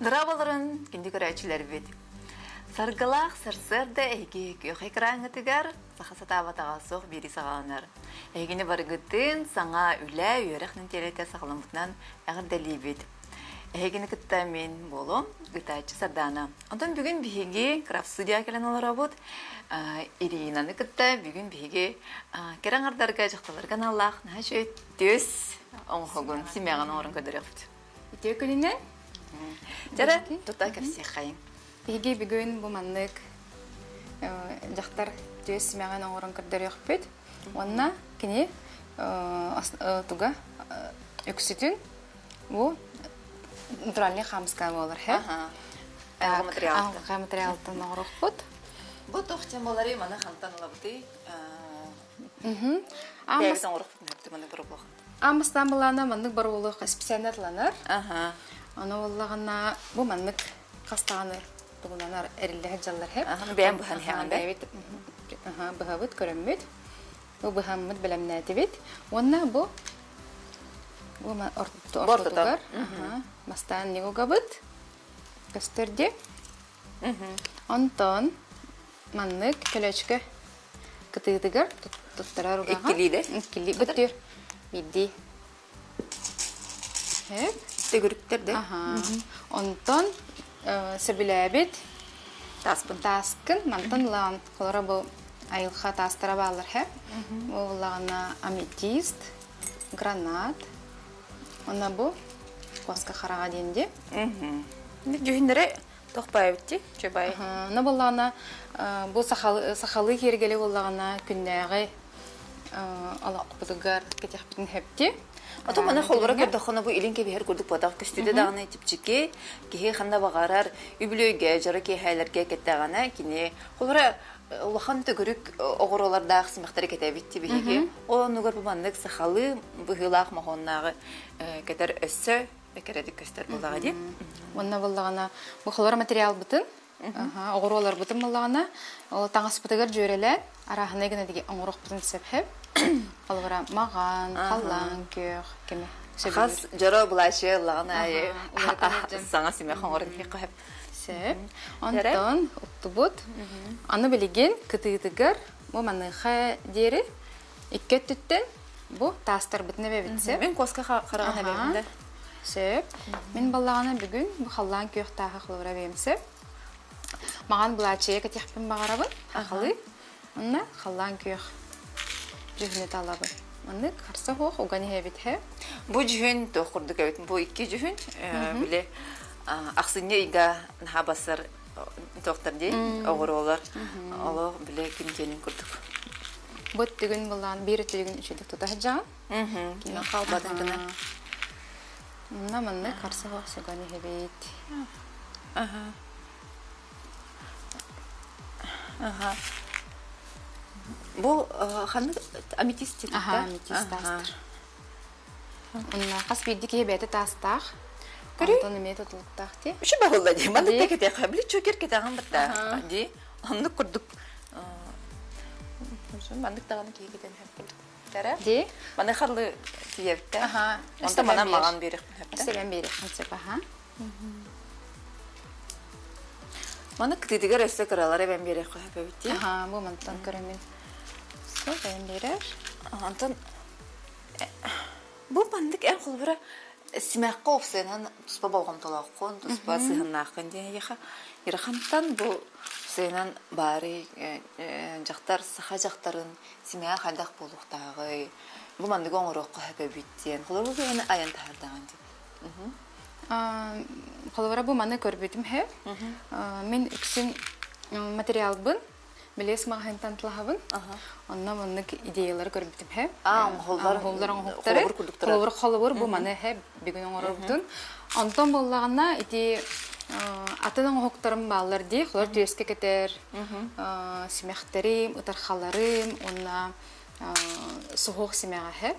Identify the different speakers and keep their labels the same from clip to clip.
Speaker 1: Дорооболорун, күндү көрөөччүлэрбит! Саргылаах сарсыарда эһиги күөх экраҥҥытыгар саха сатаабатаҕа суох биири саҕаланар. Эһигини барыгытын саҥа үлэ, үөрэх нэдиэлэтэ саҕаламмытынан эҕэрдэлиибит. Эһигини кытта мин буолуом, ыытааччы Сардаана. Онтон бүгүн биһиги крафт-студия кэлэн олоробут. Иринаны кытта бүгүн биһиги кэрэ аҥардарга, дьахталларга аналлаах наһаа үчүгэй түс оҥоһугун, симэҕин оҥорон көрдөрүөхпүт.
Speaker 2: Үтүө күнүнэн.
Speaker 1: Дьэрэ, тута кэпсиэххэйиҥ.
Speaker 2: Биһиги бүгүн бу маннык дьахтар түөс симэҕин оҥорон көрдөрүөхпүт. Уонна кини туга үксүтүн бу натуральный хаамыска буолар хэ.
Speaker 1: Аха,
Speaker 2: материалтан оҥоруохпут.
Speaker 1: Бу туох темалары маны хантан ылабытый? Бэйэбит оҥоруохпут маны боробуох.
Speaker 2: Аан бастаан былаана маннык боруолуох специально атланар. Аны буоллаҕына бу маннык хас даҕаны тугунан эриллэ сылдьаллар һэп.
Speaker 1: Бэйэм быһан иһэҕин
Speaker 2: Бэйэбит быһабыт көрөммүт. Бу быһаммыт бэлэмнээтибит. Уонна бу бу ортотугар бастаан не угабыт көстөр дии. Онтон маннык көлөчкө кытыытыгар туттарар угаҕа.
Speaker 1: Иккилиилэр.
Speaker 2: Иккилии быттыр. Биирдии. Хөп.
Speaker 1: Төгүрүктэр да.
Speaker 2: Аха. Онтон сөбүлээбит
Speaker 1: Тааспын.
Speaker 2: Тааскын мантан ылаан холоро бу айылҕа таастара бааллар һэ. Бу буллаҕына аметист, гранат. Онно бу куоска хараҕа диэн дии.
Speaker 1: Дьүһүннэрэ Тохпаабытти, чөбай.
Speaker 2: Ону буоллаҕына бу сахалыы киэргэли буоллаҕына күннээҕи олохпутугар кэтиэхпитин сөптүү.
Speaker 1: Ото маны холборо көрдөххүнэ бу илин кэбиһэр курдук буотах көстүүтэ даҕаны чэпчэки киһи ханна баҕарар үбүлүөйгэ дьоро киэһээлэргэ кэттэҕинэ кини холборо улахан төгүрүк оҕуруолардаах симэхтэри кэтэбит биһиги ол оннугар бу маннык сахалыы быһыылаах моһуоннааҕы кэтэр өссө кэрэтик көстөр буоллаҕа дии.
Speaker 2: Уонна буоллаҕына бу холор материалбытын оҕуруоларбытын буоллаҕына ол таҥаспытыгар дьүөрэлээн арааһынай гына диги оҥоруохпутун сөп Холобура маҕан, халлаан күөх кими
Speaker 1: Хас дьоро былаачыйа ыллаҕын аайы саҥа симэх оҥорон иһиэххэ сөп.
Speaker 2: Сөп. Онтон уктубут. Аны билигин кытыытыгар бу маныаха диэри Икки өттүттэн бу таастарбытын эбэбит сөп.
Speaker 1: Мин куоска хараҕын эбэбин да.
Speaker 2: Сөп. Мин баллаҕана бүгүн бу халлаан күөх тааһы холобура эбиэм сөп. Маҕан былаачыйа кэтиэхпин баҕарабын. Хахалыы. Онно халлаан күөх дьүһүнү талабын. Маннык харса суох уган иһэбит һэ.
Speaker 1: Бу дьүһүн туох курдук эбит. Бу икки дьүһүн били ахсынньы ыйга наһаа басар туохтар дии оҕуруолар олох били күн киэнин курдук.
Speaker 2: Бу өттүгүн булаан биир өттүгүн үчүгдүк тута сылдьаҕын.
Speaker 1: Киһи хаалбатын гына.
Speaker 2: Онно маннык харса суох сүгэн иһэбит.
Speaker 1: Бу ханнык аметист
Speaker 2: Аха, аметист таастар. Онно хас биирдии киһи бэйэтэ таастаах. Онтон эмиэ тутулуктаах дии.
Speaker 1: Үчү баһылла дии. Маннык да кэтиэхэ. Били чөкер кэтэҕин бытта дии. Оннук курдук маннык даҕаны киһи кэтэн хэппит.
Speaker 2: Дии.
Speaker 1: Маны харлы тиийэбиттэ.
Speaker 2: Аха.
Speaker 1: Онтон манан маҕан биэриэхпин хэптэ.
Speaker 2: Өссө биэриэххин сөп аха.
Speaker 1: Маны кытыытыгар өссө кыралар эбэн биэриэххэ сөп эбит дии.
Speaker 2: Аха, бу мантан көрөмүн. Сол эбэн биэрэр.
Speaker 1: Онтон Бу маннык эн холобура симэххэ уопсайынан туспа болҕомтолооххун, туспа сыһыаннааххын диэн эйиэхэ Ирахантан бу сыһыанан баары дьахтар саха дьахтарын симэҕэ хайдах буолуохтааҕый, бу манныгы оҥоруохха сөп эбит диэн холобур бу айан таһаардаҕын дии.
Speaker 2: Холобура бу маны көрбүтүм һэ. Мин үксүн материалбын Билиэс маҕаһыынтан тылаһабын. Онно маннык идеялары көрбүтүм һэ.
Speaker 1: Аа, оҥоһуллар
Speaker 2: оҥоһуллар оҥоһуктары.
Speaker 1: Холобур курдуктара.
Speaker 2: Холобур, холобур бу маны һэ бүгүн оҥорорбутун. Онтон буоллаҕына ити атын оҥоһуктарым бааллар дии. Холобур түөскэ кэтэр симэхтэрим, ытархаларым уонна суһуох симэҕэ һэ.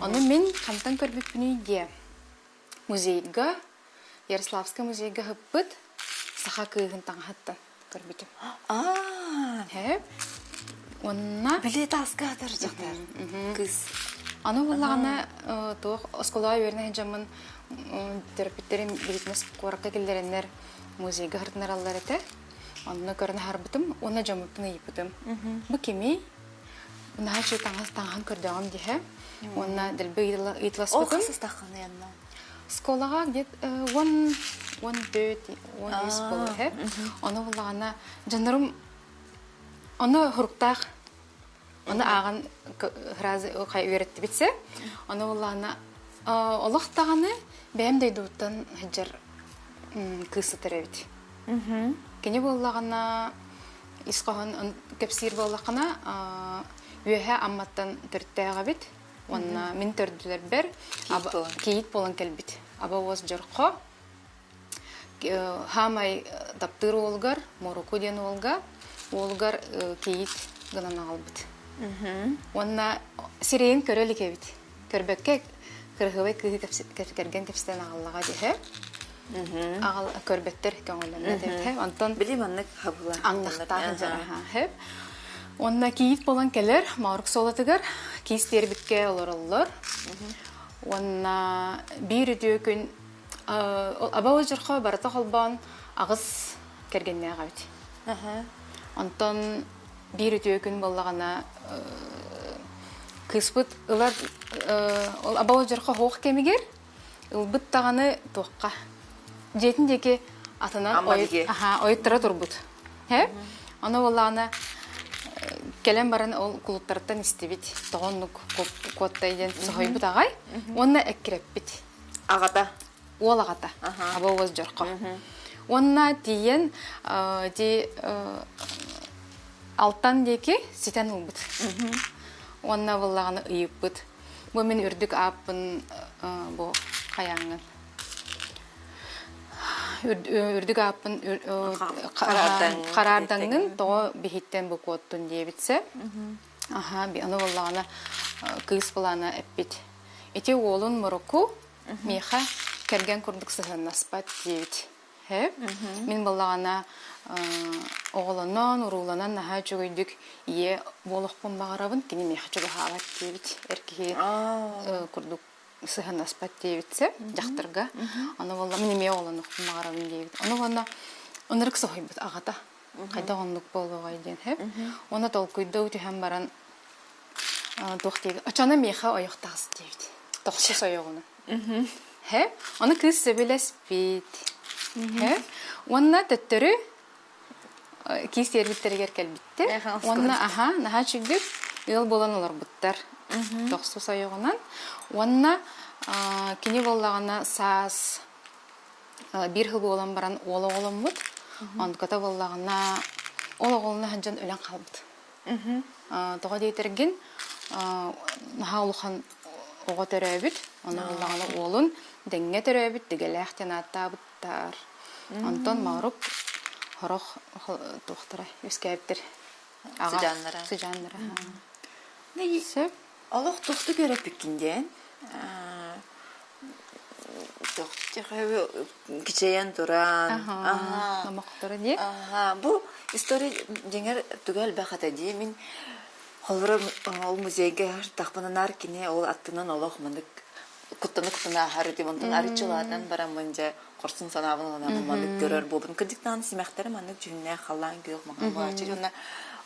Speaker 2: Ону мин хантан көрбүппүнүй диэ. Музейга, Ярославскай музейга ыппыт саха кыыһын таҥаһыттан көрбүтүм.
Speaker 1: Аа,
Speaker 2: Һэ. Уонна
Speaker 1: били тааска атар дьахтар кыыс.
Speaker 2: Аны буллаҕына туох оскуолаҕа үөрэнэ сылдьаммын төрөппүттэрим бизнес куоракка киллэрэннэр музейга сырытынараллар этэ. Онно көрөн аһарбытым уонна дьоммуттан ыйыппытым. Бу кимий? Наһаа үчүгэй таҥас таҥаһын көрдөҕүм диһэ. Уонна дэлби
Speaker 1: Ол
Speaker 2: ыйыталаспытым.
Speaker 1: хас ыстаххыный анна?
Speaker 2: Школаҕа где-то 14, 13 буолуо үһү. Ону буллаҕына дьоннорум ону хуруктаах Оны ааҕан сразу үөрэттибитсэ. Ону буллаҕына олох даҕаны бэйэм дойдубуттан сылдьар кыыс сытар эбит. Кини буоллаҕына ис хоһоон кэпсиир буоллаххына үөһэ Амматтан төрүттээх эбит. Уонна мин төрдүлэрбэр кийиит буолан кэлбит. Аба уос Дьорхо Хаамай таптыыр уолугар, Моруку диэн уолга, уолугар кийиит гынан аҕалбыт. Уонна сирэйин көрө илик эбит. Көрбөккө кыраһыабай кыыһы кэргэн кэпсэтэн аҕаллаҕа диһэ. Аҕал көрбөттөр көҥүллэммэт эбит. Онтон
Speaker 1: били маннык хабыла
Speaker 2: аңнахтаах дьараха. Уонна кийиит буолан кэлэр Маурук суолатыгар киис биэрбиккэ олороллор. Уонна биир үтүө күн Аба дьорхо барыта холбоон аҕыс кэргэннээх эбит. Онтон биир үтүө күн буоллаҕына кыыспыт ылар ол аба дьорхо хоох кэмигэр ылбыт даҕаны туохха дьиэтин диэки атынан ойуттара турбут. Ону буоллаҕына кэлэн баран ол кулуттарыттан истибит тоҕо оннук куоттай диэн соһуйбут аҕай уонна эккирэппит.
Speaker 1: Аҕата.
Speaker 2: Уол аҕата. Аба уос дьорхо. Уонна тиийэн ди Алтан диэки ситэн ылбыт. Уонна буллаҕына ыйыппыт. Бу мин үрдүк ааппын бу хайааҥҥын. Үрдүк ааппын хараардаҥҥын тоҕо биһиттэн бу куоттун диэбитсэ. Аха, аны буоллаҕына кыыс былаана эппит. Ити уолун Муруку миэхэ кэргэн курдук сыһыаннаспат диэбит. Һэ? Мин буоллаҕына оҕолонон, урууланан наһаа үчүгэйдик ийэ буолуохпун баҕарабын, кини миэхэ чугаһаабат диэбит. Эр киһи курдук сыһыаннаспат диэбитсэ дьахтарга. Аны буолла мин эмиэ оҕолонуохпун баҕарабын диэбит. Ону уонна ынырык соһуйбут аҕата. Хайдах оннук буолуоҕай диэн һэ. Уонна толкуйдуу түһэн баран туох диэбит оччоно миэхэ ойох таҕыс диэбит. Тохсус ойоҕуну. Һэ. Ону кыыс сөбүлэспит. Һэ. Уонна төттөрү киис тиэрбиттэригэр кэлбиттэр. Уонна аха наһаа үчүгдүк ыал буолан олорбуттар. Тохсус ойоҕунан. Уонна кини буоллаҕына саас биир сыл буолан баран уол оҕоломмут. Онтуката буоллаҕына ол оҕолоно сылдьан өлөн хаалбыт. Тоҕо диэтэргин наһаа улахан оҕо төрөөбүт. Ону буоллаҕына уолун дэҥҥэ төрөөбүт Дигэлээх диэн ааттаабыттар. Онтон Моорук сорох туохтара үөскээбиттэр.
Speaker 1: Сыдьааннара.
Speaker 2: Сыдьааннара. Сөп.
Speaker 1: Олох тохту көрөппүккүн диэн кичэйэн туран
Speaker 2: Номохторо дии.
Speaker 1: Бу история дьиҥэр туга элбэх этэ дии. Мин холобура ол музейга тахпынанаар кини ол аттынан олох маннык куттана-куттана аһар этим. Онтон арыччы улаатан бараммын дьэ хорсун санаабын ылынан маннык көрөр буолбутум. Кырдьыктаан симэхтэрэ маннык дьүһүннээх халлаан күөх маҥан буолааччы уонна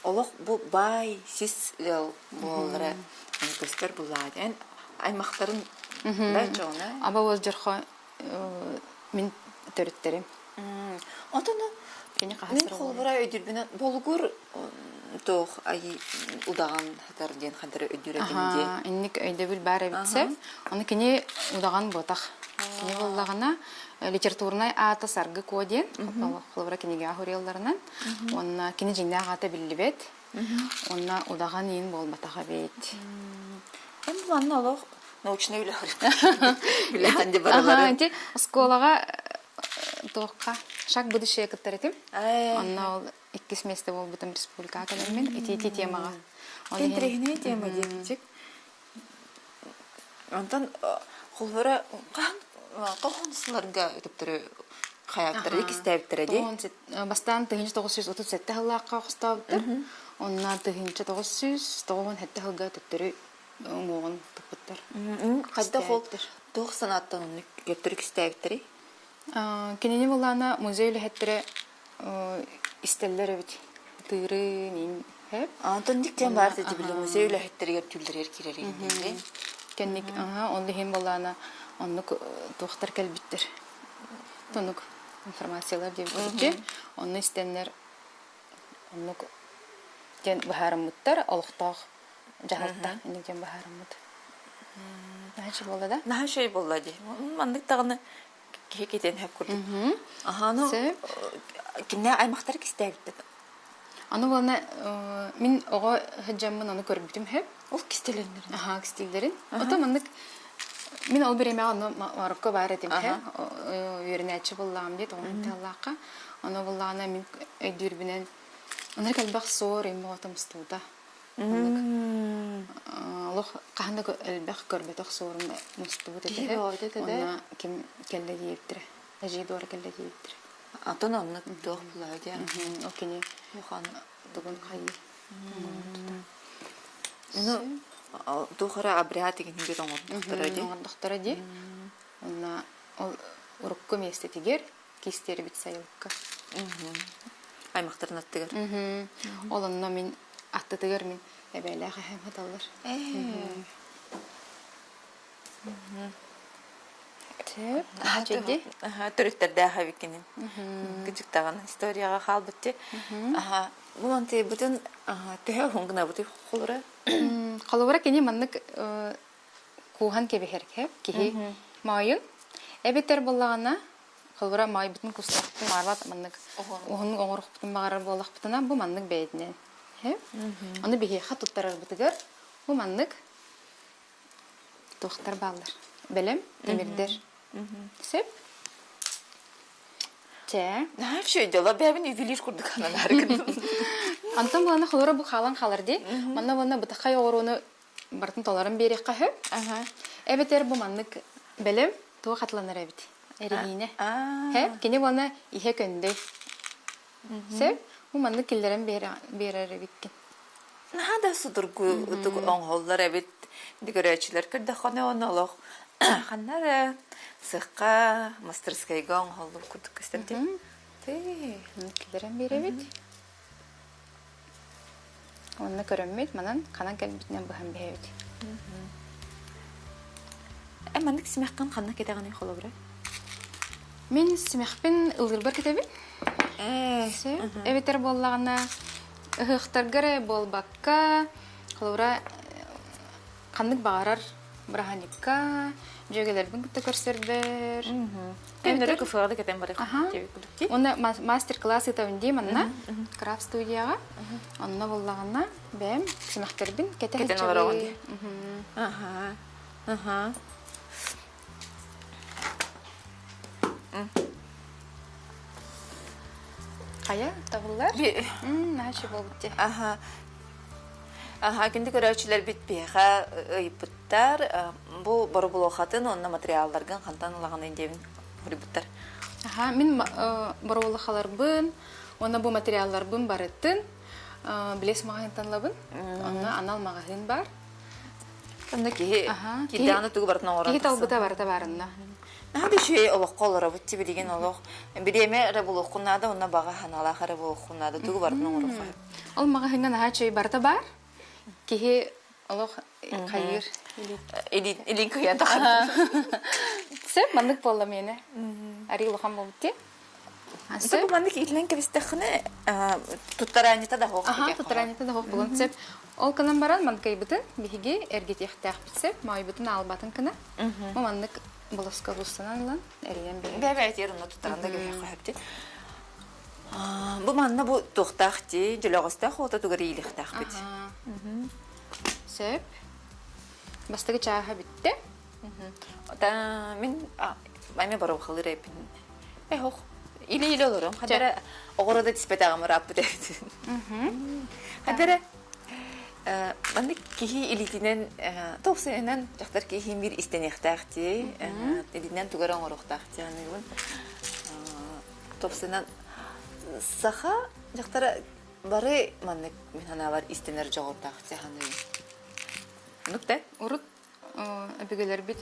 Speaker 1: олох бу баай сис ыал буолаллара көстөр буллаа диэн аймахтарын да чоҕуна
Speaker 2: Аба уос дьорхо мин төрүттэрим.
Speaker 1: Онтон
Speaker 2: Кини
Speaker 1: мин
Speaker 2: хаһыстар
Speaker 1: холобура өйдүүрбүнэн болугур туох ай удаҕан хатар диэн хантары өйдүүр этим дии.
Speaker 2: Аха, инник өйдөбүл баар эбитсэ. Ону кини удаҕан буотах. Кини буоллаҕына литературнай аата Саргы Куо диэн, холобура кинигэҕэ суруйалларынан. Уонна кини дьиҥнээх аата биллибэт. Уонна удаҕан иин буолбатах эбит.
Speaker 1: Эн манна олох научнай үлэ үлэхэн де барыларын.
Speaker 2: Ити оскуолаҕа туохха шаг будущее кыттар этим. Онно ол иккис место буолбутум республикаҕа кэлэммин ити темаҕа.
Speaker 1: Интэриэһинэй тема диэбитик. Онтон холбора хаһан хаһан сылларга өтөптөрү хайааттары иккистээбиттэрэ дии.
Speaker 2: Бастаан 1937 сыллаахха хостообуттар. Онно 1997 сылга төттөрү уҥуоҕун туппуттар.
Speaker 1: Хайдах ол туох санааттан оннук төттөрү кистээбиттэрий?
Speaker 2: Кинини буллаана музей үлэһиттэрэ истэллэр эбит. Тыыры нин хэп.
Speaker 1: Антон диктен баар били музей үлэһиттэригэр түүллэригэр киирэр иһин
Speaker 2: Кэнник аха ол иһин буллаана оннук туохтар кэлбиттэр. Тонук информациялар диэбиттэр. Онно истэннэр оннук диэн быһаарыммыттар олохтоох дьаһалта инник диэн быһаарыммыт. Наһаа үчүгэй буолла да?
Speaker 1: Наһаа үчүгэй буолла дии. Маннык даҕаны киһи китиэн сөп курдук. Аха, ну
Speaker 2: Сөп.
Speaker 1: кинне аймахтары кистээбиттэр.
Speaker 2: Аны уонна мин оҕо сылдьаммын ону көрбүтүм сөп.
Speaker 1: Ол кистэлэннэрин.
Speaker 2: Аха, кистииллэрин. Ото маннык мин ол бириэмэҕэ ону Марокко баар этим
Speaker 1: Аха.
Speaker 2: үөрэнээччи буоллаҕым дии тоҕо Ону буллаҕына мин өйдүүрбүнэн оннук элбэх суор им оҕото мустубута. Оннук олох хаһан да элбэх көрбөтөх суорум мустубут
Speaker 1: Киһи
Speaker 2: этэ.
Speaker 1: бөҕөтө этэ да.
Speaker 2: Онно ким кэллэ диэбиттэрэ. Эдьиий Дора кэллэ диэбиттэрэ.
Speaker 1: Атын онно туох булаа диэн.
Speaker 2: Ол кини
Speaker 1: Улахан
Speaker 2: тугун хайыы
Speaker 1: Ну, туох эрэ обряд игинигэр оҥордохторо дии.
Speaker 2: Оҥордохторо дии. Онно ол урукку миэстэтигэр кистиэрбит сайылыкка.
Speaker 1: Аймахтарын аттыгар.
Speaker 2: Ол онно мин аттытыгар мин эбээлээх эһэм сыталлар. Сөп. Чэйди.
Speaker 1: Төрүттэрдээх эбиккинин. Кычыктаҕын историяҕа хаалбыт ти. Аха, бу мантыйбытын төһө уһун гынабытый холура?
Speaker 2: Холобура кини маннык кууһан кэбиһэр киһи моойун эбэтэр буоллаҕына холобура моойбутун кустахпытын баҕарбат маннык уһун оҥорохпутун баҕарар буоллахпытына бу маннык бэйэтинэн ону биһиэхэ туттарарбытыгар бу маннык туохтар бааллар бэлэм тимирдэр сөп чэ
Speaker 1: Наһаа үчүгэй дьоло бэйэбин ювелир курдук ананаары
Speaker 2: Антон булана холоро бу хаалан хаалар дии. Манна уонна бытахай оҕуруону барытын толорон биэриэххэ сөп. Эбэтэр бу маннык бэлэм туох хатыланар эбит? Эриһиинэ. Һэ, кини уонна иһэ көндөй. Сөп? Бу маннык киллэрэн биэрэр эбиккин.
Speaker 1: Наһаа да судургу оҥоһуллар эбит. Көрөөччүлэр көрдөххүнэ уонна олох ханна эрэ сыахха, мастерскайга оҥоһуллубут курдук көстөр дии.
Speaker 2: Маннык киллэрэн биэрэбит. Онно көрөммүт, манан ханан кэлбитинэн быһан биһэбит.
Speaker 1: Эн маннык симэххин ханна кэтэҕиний холобура?
Speaker 2: Мин симэхпин ыллыырбар кэтэбин. Эбэтэр буоллаҕына ыһыахтарга эрэ буолбакка, холобура ханнык баҕарар бырааһынньыкка дьүөгэлэрбин кытта көрсөрбөр.
Speaker 1: Көннөрү кафеҕа да кэтэн барыах диэбит
Speaker 2: Уонна мастер-класс ыытабын дии манна крафт студияҕа. Онно буллаҕына бэйэм симэхтэрбин кэтэ
Speaker 1: Кэтэн олороҕун дии. Аха. Аха.
Speaker 2: Хайа, табыллар? Наһаа үчүгэй буолбут дии.
Speaker 1: Аха. Аха, күндү көрөөччүлэрбит биһиэхэ ыйыппыттар. Бу боробулуохатын уонна материалларгын хантан ылаҕыный диэбин хоруйбуттар.
Speaker 2: Аха, мин боробулуохаларбын уонна бу материалларбын барытын Блес маҕаһыынтан ылабын. Онно анал маҕаһыын баар.
Speaker 1: Онно киһи кирдэҕинэ тугу барытын оҥорон
Speaker 2: Киһи талбыта барыта баарынна.
Speaker 1: Наһаа да үчүгэй олоххо олоробут билигин олох бириэмэ эрэ булуоххун наада уонна баҕа санаалаах эрэ буолуоххун наада тугу барытын оҥоруохха
Speaker 2: Ол маҕаһыыҥҥа наһаа үчүгэй барыта баар. Киһи олох хайыыр.
Speaker 1: Илин кыйан тахар.
Speaker 2: Сөп, маннык буолла миэнэ. Арыы улахан буолбут дии.
Speaker 1: Сөп, маннык иитинэн кэбистэххинэ туттараанньыта да хоох.
Speaker 2: Аха, туттараанньыта да хоох булан сөп. Ол гынан баран манкайбытын биһиги эргитиэхтээхпит сөп, моойбутун аалбатын гына. Бу маннык болоска бустанан ылан эрийэн биэрэн.
Speaker 1: Бэбээтиэр онно туттаран да кэбиһиэххэ сөп дии. Бу манна бу туохтаах дии, дьөлөҕөстөөх уота тугар иилиэхтээхпит.
Speaker 2: Сөп. Бастакы чааһа бүттэ.
Speaker 1: Та мин эми боробухалыыр эппин. Эхох. Или-или олором. Хадара оҕоро да тиспэтэҕим ырааппыт эбит. Хадара маннык киһи илиитинэн тоқсайынан дьахтар киһи биир истэниэхтээх дии. Илиитинэн тугара оҥоруохтаах дии аныыбын. Топсунан саха дьахтара бары маннык мин санаабар истэнэр дьоҕурдаах дии саныыбын. Оннук да?
Speaker 2: Урут өбүгэлэрбит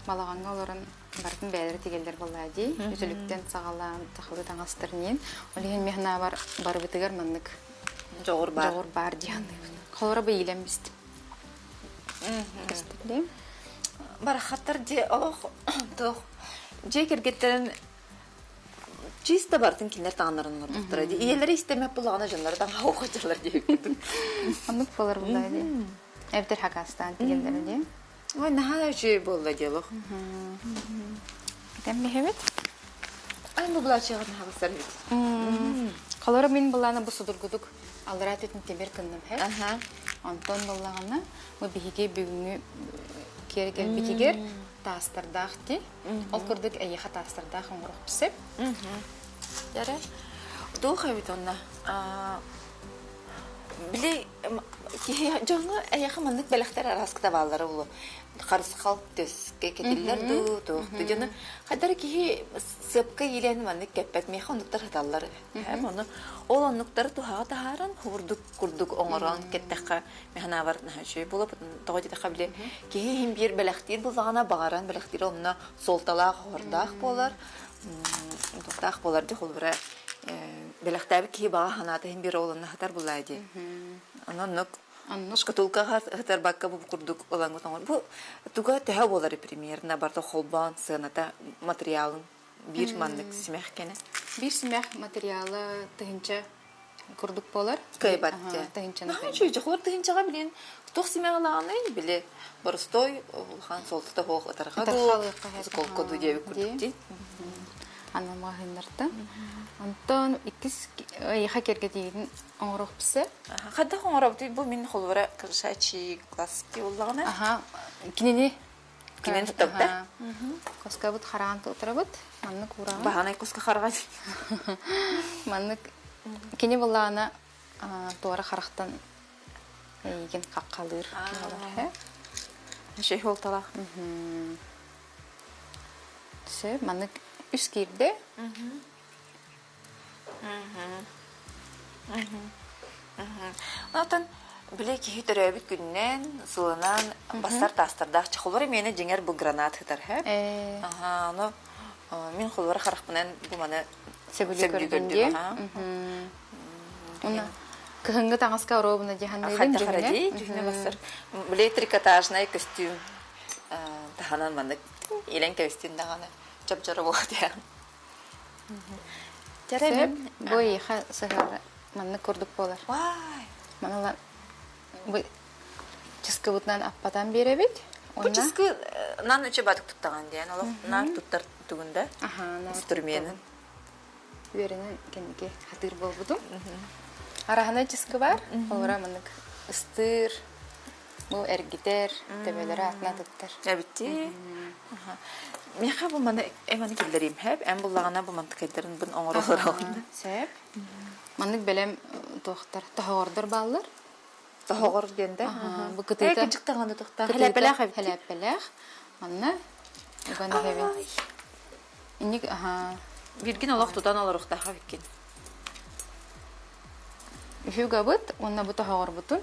Speaker 2: балаҕаҥҥа олорон барытын бэйэлэрэ тигэллэр буоллаа дии. Үтүлүктэн саҕалаан сахалыы таҥастарыныын. Ол иһин мин санаабар барыбытыгар маннык
Speaker 1: Дьоҕур баар.
Speaker 2: Дьоҕур баар дии саныыбын. Холоро быйылан бистим. Көстүллүм.
Speaker 1: Барахаттар дьиэ олох туох дьиэ кэргэттэрин чисто бартын кинилэр таҥнарын оҥорбуттара дии. Ийэлэрэ истэмэт булаҕына дьонноро таҥха оҕочалар диэбит.
Speaker 2: Оннук буолар буоллаа дии. Эбэтэр хакастаан тигэллэрэ дии.
Speaker 1: Ой, наһаа үчүгэй буолла диэлох.
Speaker 2: Кэтэн биһэбит.
Speaker 1: Ай, бу былаачыйаҕын наһаа эбит.
Speaker 2: Холоро мин былаана бу судургутук аллараа түтүн тимир кынным һэ. Онтон буллаҕына бу биһиги бүгүҥҥү киэргэлбитигэр таастардаах ти. Ол курдук эйиэхэ таастардаах оҥоруох сөп.
Speaker 1: Ярэ. Туох эбит онно? Били киһи дьоҥҥо эйиэхэ маннык бэлэхтэр араскыта бааллара буолуо. Харысхал төскө кэтиллэр дуу, туох дуу дьону хайдары киһи сыапка иилэн маннык кэппэт миэхэ оннуктар сыталлар. Эм ону ол оннуктары туһаҕа таһааран хобурдук курдук оҥорон кэттэххэ механаабар наһаа үчүгэй буолуо. Тоҕо диэтэххэ били киһи иһин биир бэлэхтиир буоллаҕына баҕаран бэлэхтиир онно суолталаах оһордаах буолар. Туохтаах буолар дии холобура бэлэхтээбит киһи баҕа санаата иһин биир оҕолонно сытар булаа дии. Онон
Speaker 2: Оннук.
Speaker 1: Шкатулкаҕа сытарбакка бу курдук ылаҥҥыт оҥор. Бу туга төһө буолар примерно барыта холбоон сыаната материалын биир маннык симэх кэнэ?
Speaker 2: Биир симэх материала тыһынча курдук буолар.
Speaker 1: Кыайбат дьэ.
Speaker 2: Тыһынчаны
Speaker 1: Наһаа үчүгэй дьохлор тыһынчаҕа билин туох симэх ылаҕыный били боростой улахан суолтата суох ытарҕа дуу, сколко дуу диэбит курдук дии.
Speaker 2: Анал маҕаһыыннартан. Онтон иккис эйиэхэ кэргэтиигин оҥоруохпуса.
Speaker 1: Хайдах оҥоробутуй бу мин холобура кошачий глазки буоллаҕына.
Speaker 2: Аха, кинини
Speaker 1: Кинини туттабыта.
Speaker 2: Коскабыт хараан туттарабыт. Маннык уураҕын.
Speaker 1: Баһанай куска хараҕа.
Speaker 2: Маннык кини буллаҕына туора харахтан эйигин хаххалыыр буолар.
Speaker 1: Шей холталах.
Speaker 2: Сөп, маннык үс киирдэ.
Speaker 1: Онтон били киһи төрөөбүт күнүнэн, сылынан бассар таастардаах чехоллар эмиэнэ дьиҥэр бу гранат сытар һэ. Аха, ону мин холлор харахпынан бу маны
Speaker 2: сөбүлүү көрдүм дии. Уна кыһыҥҥы таҥаска оруобуна дьаһанныыбын
Speaker 1: дьүһүнэ. Дьүһүнэ бассар. Били трикотажнай көстүүм таһынан маннык илэн кэбистин даҕаны чап-чара буолуо
Speaker 2: Сөп. Бу эйиэхэ сыһыары маннык курдук буолар.
Speaker 1: Вай!
Speaker 2: Маныла бу чыскыбытынан аппатан биэрэбит.
Speaker 1: Бу чыскы нан үчө батык туттаҕын диэн олох наар туттар тугунда инструменын.
Speaker 2: Үөрэнэн кэнники хатыыр буолбутум. Араһына чыскы бар. Олора маннык ыстыыр, Бу эргитэр, төбөлөрө атына туттар.
Speaker 1: Эбитти. Миэхэ бу маны эманы киллэриим хэп. Эн буллаҕына бу мантыкайдарын бун оҥоролор
Speaker 2: Сөп. Маннык бэлэм туохтар, тоһоҕордор бааллар.
Speaker 1: Тоһоҕор диэн да?
Speaker 2: Бу кытыыта.
Speaker 1: Кыдьык даҕаны тухтаах. Хэлээппэлээх эбит.
Speaker 2: Хэлээппэлээх. Манна уган иһэбин. Инник аха.
Speaker 1: Биргин олох тутан олоруохтаах эбиккин.
Speaker 2: Үһүгабыт уонна бу тоһоҕорбутун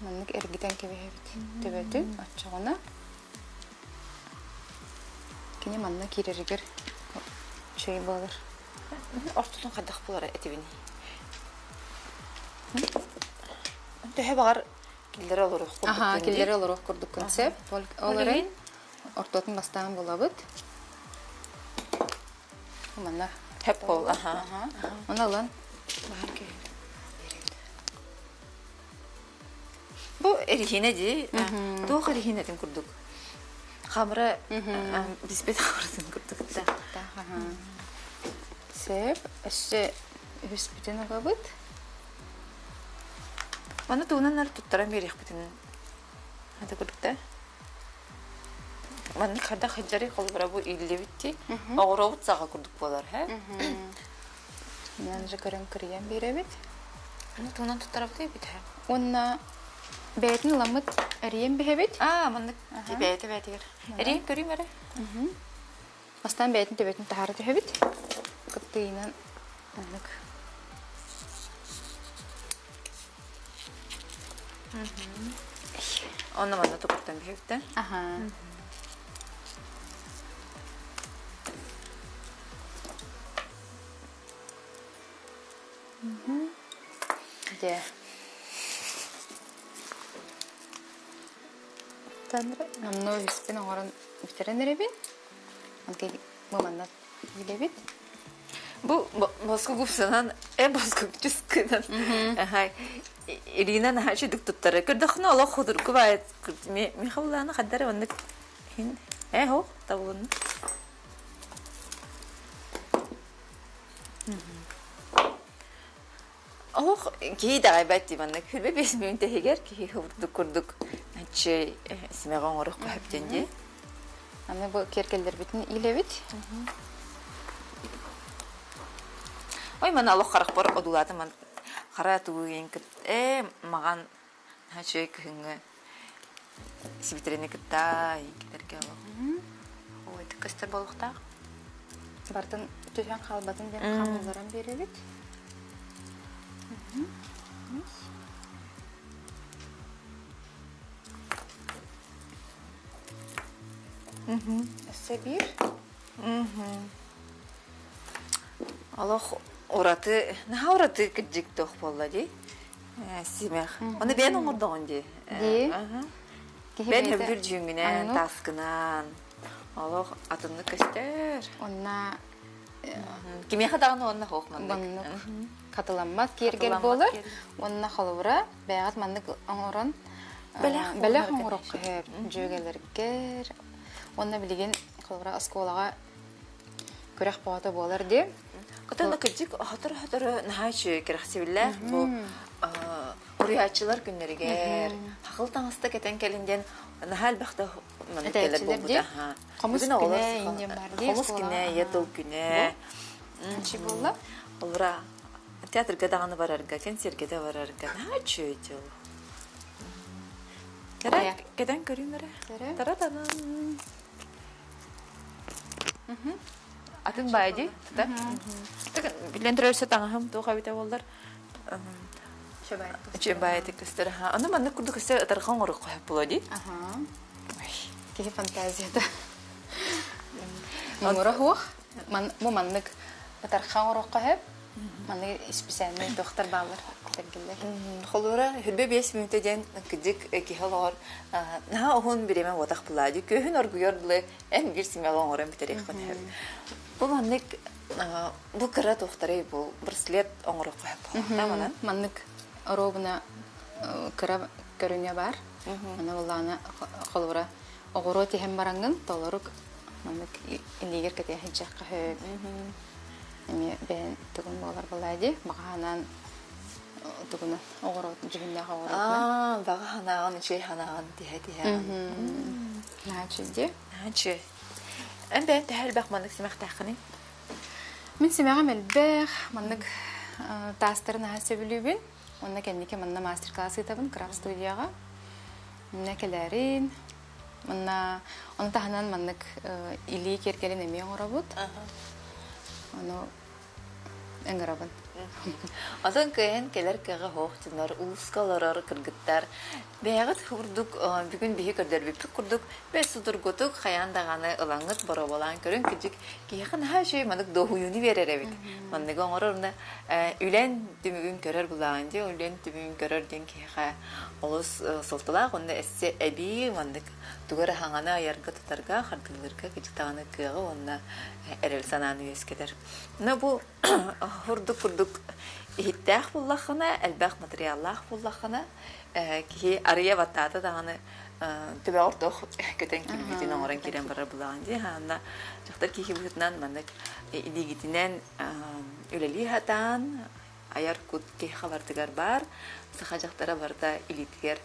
Speaker 2: Маннык эргитэн кэбиһэбит төбөтүн оччоҕуна кини манна киирэригэр үчүгэй буолар.
Speaker 1: Ортотун хайдах буолара этибиний? Төһө баҕар киллэрэ олоруох курдук
Speaker 2: Аха, киллэрэ олоруох курдуккун сөп. Ол эрэн ортотун бастаан булабыт. Манна
Speaker 1: Хэп бол, аха.
Speaker 2: Оны ылан
Speaker 1: Бу эриһиинэ дии. Туох эриһиинэтин курдук. Хамыра биспит хамыратын курдук да.
Speaker 2: Сөп. Өссө үһүспүтүн угабыт.
Speaker 1: Маны тугунан ар туттаран биэриэхпитин хата курдук да. Маннык хайдах сылдьарый холобура бу ииллибит дии. Оҕуруобут саҕа курдук буолар, һэ?
Speaker 2: Мен же көрөн кырыйан биэрэбит.
Speaker 1: Аны тугунан туттарабытый эбит һэ?
Speaker 2: Уонна бэйэтин ыламмыт эрийэн биһэбит.
Speaker 1: Аа, маннык бэйэтэ бэйэтигэр. Эрийэн көрүүм эрэ.
Speaker 2: Бастаан бэйэтин төбөтүн таһаара түһэбит. Кыптыйынан маннык.
Speaker 1: Онно манна тукуттан бүһүктэн.
Speaker 2: Аха. Дьэ. Номнуо үһүспүн оҥорон бүтэрэн эрэбин. Онтон бу манна билэбит.
Speaker 1: Бу боску гупсанан, э боску күчүс гынан. Ирина наһаа үчүгдүк туттара. Көрдөххүнэ олох худурку баайыт. Михаил хаддара оннук э хо табылынна. Олох киһи итэҕэйбэт дии маннык хүрбэ биэс мүнүүтэ иһигэр киһи курдук курдук чэй симэҕи оҥоруохха сөп диэн дии.
Speaker 2: Аны бу киэргэллэрбитин иилэбит.
Speaker 1: Ой, маны олох харахпар одуулаатым ман хара тугу кыт ээ маҕан үчүгэй кыһыҥҥы сибитирини кытта кэтэргэ олох. Ой, көстөр буолуохтаах.
Speaker 2: Бартын түһэн хаалбатын диэн хамылларан биэрэбит. Өссө биир.
Speaker 1: Олох ураты, наһаа ураты кырдьык туох буолла дии. Симэх. Оны бэйэн оҥордоҕун дии.
Speaker 2: Дии. Киһи
Speaker 1: Бэйэн
Speaker 2: бэйэтэ
Speaker 1: хөбүлүүр дьүҥҥүнэн,
Speaker 2: оннук.
Speaker 1: тааскынан. Олох атыннык көстөр.
Speaker 2: Онна
Speaker 1: Кимиэхэ даҕаны уонна хоох маннык.
Speaker 2: Маннык хатыламмат киэргэл
Speaker 1: Хатыламмат
Speaker 2: буолар.
Speaker 1: киэргэл.
Speaker 2: Уонна холобура бэйэҕит маннык оҥорон
Speaker 1: Бэлэх
Speaker 2: бэлэх
Speaker 1: оҥорор
Speaker 2: оҥоруохха сөп дьүөгэлэргэр. Уонна билигин холобура оскуолаҕа күрэх бөҕөтө буолар дии.
Speaker 1: Кытана кырдьык сотору-сотору наһаа үчүгэй кэрэхсэбиллээх бу уруйааччылар күннэригэр хахыл таҥаста кэтэн кэлин диэн наһаа элбэхтэ маннык кэлэр
Speaker 2: Этээччилэр дии.
Speaker 1: буолбута.
Speaker 2: Хомус
Speaker 1: Бүгүн оҕолор
Speaker 2: күнэ инньэ бар дии
Speaker 1: хомус күнэ, ийэ тыл күнэ.
Speaker 2: Анчи буолла.
Speaker 1: Олора театрга даҕаны барарга, кэнсиэргэ да барарга наһаа үчүгэй дьыл. Кэрэ, кэтэн көрүүм эрэ. Тара-танан. Атын баай дии, тута. Билэн турар таҥаһым туох эбитэ буоллар. Чөбайытык көстөр. Аны маннык курдук өссө ытарҕа оҥоруохха сөп буолуо дии.
Speaker 2: Киһи фантазията. Муҥура суох. Бу маннык ытарха оҥоруохха сөп. Маннык исписээлинэй туохтар бааллар кэтэргиллэр.
Speaker 1: Холура хүрбэ биэс мүнүүтэ диэн кырдьык киһи олоҕор наһаа уһун бириэмэ буотах булаа дии. Күөһүн оргуйар дылы эн биир симэҕи оҥорон бүтэриэххин сөп. Бу маннык бу кыра туохтарый бу браслет оҥоруохха сөп буолла
Speaker 2: Маннык оруобуна кыра көрүҥэ баар. Аны буоллаҕына холобура оҕуруо тиһэн бараҥҥын толорук маннык илиигэр кэтиэ сылдьыахха сөп. Эмиэ бэйэн тугун буолар буолаа дии баҕаһынан тугуна оҕуруот дьүһүннээх оҕуруотунан.
Speaker 1: Аа, баҕа санааҕын үчүгэй санааҕын тиһэ-тиһэ.
Speaker 2: Наһаа үчүгэй.
Speaker 1: Наһаа үчүгэй. Эн бэйэн төһө элбэх маннык симэхтээххиний?
Speaker 2: Мин симэҕим элбэх, маннык таастары наһаа сөбүлүүбүн. Уонна кэнники манна мастер-класс ыытабын крафт студияҕа. Манна кэлээрин, манна ону таһынан маннык илии киэргэлин эмиэ оҥоробут. Ону ыҥырабын.
Speaker 1: Атын кыайан кэлэр кыаҕа суох дьоннор улууска олорор кыргыттар бэйэҕит курдук бүгүн биһи көрдөрбүппүт курдук бэс судургутук хайаан даҕаны ылаҥҥыт боруобалаан көрүҥ кырдьык киһиэхэ наһаа үчүгэй маннык дуоһуйууну биэрэр эбит манныгы оҥорор уонна үлэн түмүгүн көрөр булааҕын дии үлэн түмүгүн көрөр диэн киһиэхэ олус суолталаах уонна өссө эбии маннык тугу эрэ хаҥаны айарга-тутарга хардыылыырга кырдьык даҕаны кыаҕы уонна эрэл санааны үөскэтэр. Но бу курдук курдук иһиттээх буллаххына, элбэх материаллаах буллаххына, киһи арыйа баттаата даҕаны төбөҕөр туох көтөн киирбитин оҥорон киирэн барар булаҕын дии. Хаанна дьахтар киһи быһыытынан маннык илиигитинэн үлэлии сатаан айар кут киһи хабартыгар баар, саха дьахтара барыта илиитигэр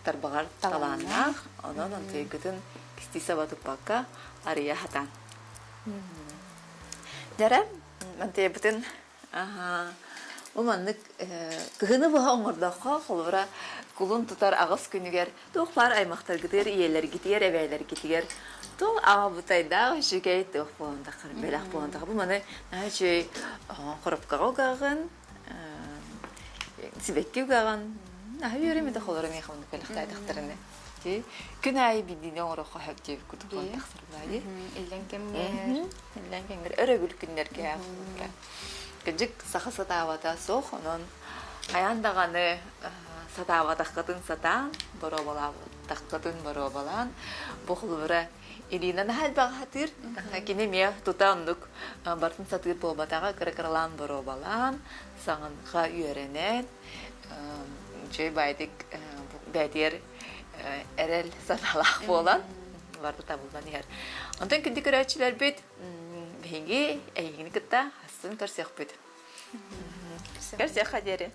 Speaker 1: тарбаҕар талааннаах, онон онтуйгытын кистии саба туппакка арыйа сатаан. Дьэрэ, мантыйабытын бу маннык кыһыны быһа оҥордоххо, холобура, кулун тутар аҕыс күнүгэр туох баар аймахтаргытыгар, ийэлэргитигэр, эбээлэргитигэр туох аҕабытайдаах үчүгэй туох буолан таххар, бэлэх буолан таххар. Бу маны наһаа үчүгэй хоропкаҕа угаҕын, сибэкки угаҕын. Аһы үөрэммит оҕолорум миэхэ оннук кэлэхтаатахтарына. Ти күн аайы биирдиини оҥоруохха сөп диэбит курдук буолан тахсар баайы.
Speaker 2: Иллэҥ кэмҥэр.
Speaker 1: Иллэҥ кэмҥэр өрөбүл күннэргэ кырдьык саха сатаабата суох, онон хайаан даҕаны сатаабатаххытын сатаан, боруобалаабатаххытын боруобалаан, бу холобура Ирина наһаа элбэҕи сатыыр. Кини эмиэ тута оннук барытын сатыыр буолбатаҕа, кыра-кыралаан боруобалаан, саҥанха үөрэнэн, үчүгэй баайдык бээтигэр эрэл санаалаах буолан барыта табыллан иһэр. Онтон күндү көрөөччүлэрбит биһиги эйигини кытта хассын көрсүөхпүт. Көрсүөххэ диэри.